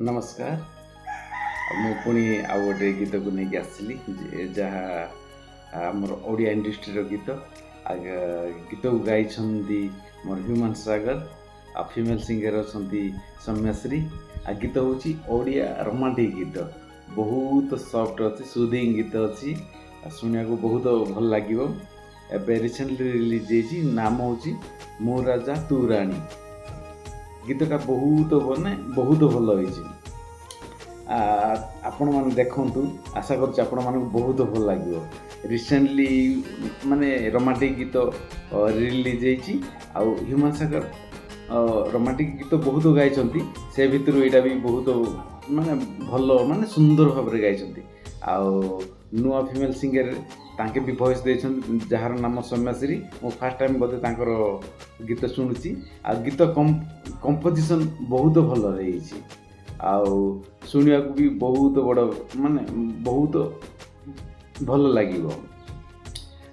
ନମସ୍କାର। ମୁଁ ପୁଣି ଆଉ ଗୋଟେ ଗୀତକୁ ନେଇକି ଆସିଲି, ଯାହା ଆମର ଓଡ଼ିଆ ଇଣ୍ଡଷ୍ଟ୍ରିର ଗୀତ। ଗୀତକୁ ଗାଇଛନ୍ତି ମୋର ହ୍ୟୁମାନ ସାଗର ଆଉ ଫିମେଲ୍ ସିଙ୍ଗର ଅଛନ୍ତି ସୌମ୍ୟାଶ୍ରୀ। ଆଉ ଗୀତ ହେଉଛି ଓଡ଼ିଆ ରୋମାଣ୍ଟିକ୍ ଗୀତ, ବହୁତ ସଫ୍ଟ ଅଛି, ସୁଦିଂ ଗୀତ ଅଛି ଆଉ ଶୁଣିବାକୁ ବହୁତ ଭଲ ଲାଗିବ। ଏବେ ରିସେଣ୍ଟଲି ରିଲିଜ୍ ହେଇଛି, ନାମ ହେଉଛି ମୁଁ ରାଜା ତୁ ରାଣୀ। ଗୀତଟା ବହୁତ ମାନେ ବହୁତ ଭଲ ହେଇଛି। ଆପଣମାନେ ଦେଖନ୍ତୁ, ଆଶା କରୁଛି ଆପଣମାନଙ୍କୁ ବହୁତ ଭଲ ଲାଗିବ। ରିସେଣ୍ଟଲି ମାନେ ରୋମାଣ୍ଟିକ୍ ଗୀତ ରିଲିଜ୍ ହେଇଛି ଆଉ ହ୍ୟୁମାନ ସାଗର ରୋମାଣ୍ଟିକ୍ ଗୀତ ବହୁତ ଗାଇଛନ୍ତି। ସେ ଭିତରୁ ଏଇଟା ବି ବହୁତ ମାନେ ଭଲ, ମାନେ ସୁନ୍ଦର ଭାବରେ ଗାଇଛନ୍ତି। ଆଉ ନୂଆ ଫିମେଲ୍ ସିଙ୍ଗର ତାଙ୍କେ ବି ଭଏସ୍ ଦେଇଛନ୍ତି, ଯାହାର ନାମ ସୌମ୍ୟାଶ୍ରୀ। ମୁଁ ଫାର୍ଷ୍ଟ ଟାଇମ୍ ବୋଧେ ତାଙ୍କର ଗୀତ ଶୁଣୁଛି। ଆଉ ଗୀତ କମ୍ପୋଜିସନ୍ ବହୁତ ଭଲ ହେଇଛି ଆଉ ଶୁଣିବାକୁ ବି ବହୁତ ବଡ଼, ମାନେ ବହୁତ ଭଲ ଲାଗିବ।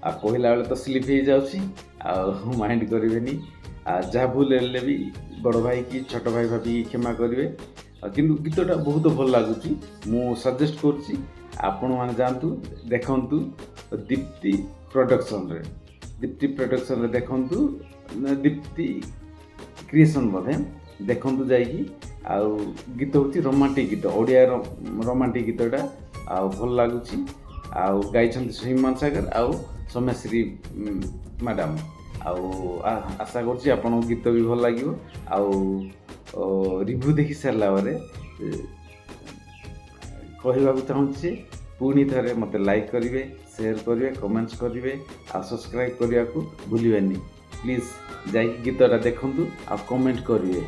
ଆଉ କହିଲା ବେଳେ ତ ସ୍ଲିପ୍ ହେଇଯାଉଛି, ଆଉ ମାଇଣ୍ଡ କରିବେନି। ଆଉ ଯାହା ଭୁଲ ହେଲେ ବି ବଡ଼ ଭାଇ କି ଛୋଟ ଭାଇ ଭାବିକି କ୍ଷମା କରିବେ। ଆଉ କିନ୍ତୁ ଗୀତଟା ବହୁତ ଭଲ ଲାଗୁଛି। ମୁଁ ସଜେଷ୍ଟ କରୁଛି, ଆପଣମାନେ ଯାଆନ୍ତୁ, ଦେଖନ୍ତୁ ଦୀପ୍ତି ପ୍ରଡକ୍ସନରେ, ଦୀପ୍ତି ପ୍ରଡକ୍ସନରେ ଦେଖନ୍ତୁ ନା ଦୀପ୍ତି କ୍ରିଏସନ୍ ବୋଧେ, ଦେଖନ୍ତୁ ଯାଇକି। ଆଉ ଗୀତ ହେଉଛି ରୋମାଣ୍ଟିକ୍ ଗୀତ, ଓଡ଼ିଆର ରୋମାଣ୍ଟିକ୍ ଗୀତଟା ଆଉ ଭଲ ଲାଗୁଛି। ଆଉ ଗାଇଛନ୍ତି ହ୍ୟୁମାନ ସାଗର ଆଉ ସୌମ୍ୟାଶ୍ରୀ ମ୍ୟାଡ଼ାମ୍। ଆଉ ଆଶା କରୁଛି ଆପଣଙ୍କୁ ଗୀତ ବି ଭଲ ଲାଗିବ। ଆଉ ରିଭ୍ୟୁ ଦେଖି ସାରିଲା ପରେ କହିବାକୁ ଚାହୁଁଛି, ପୁଣି ଥରେ ମୋତେ ଲାଇକ୍ କରିବେ, ସେୟାର କରିବେ, କମେଣ୍ଟସ୍ କରିବେ ଆଉ ସବସ୍କ୍ରାଇବ୍ କରିବାକୁ ଭୁଲିବେନି ପ୍ଲିଜ୍। ଯାଇକି ଗୀତଟା ଦେଖନ୍ତୁ ଆଉ କମେଣ୍ଟ କରିବେ।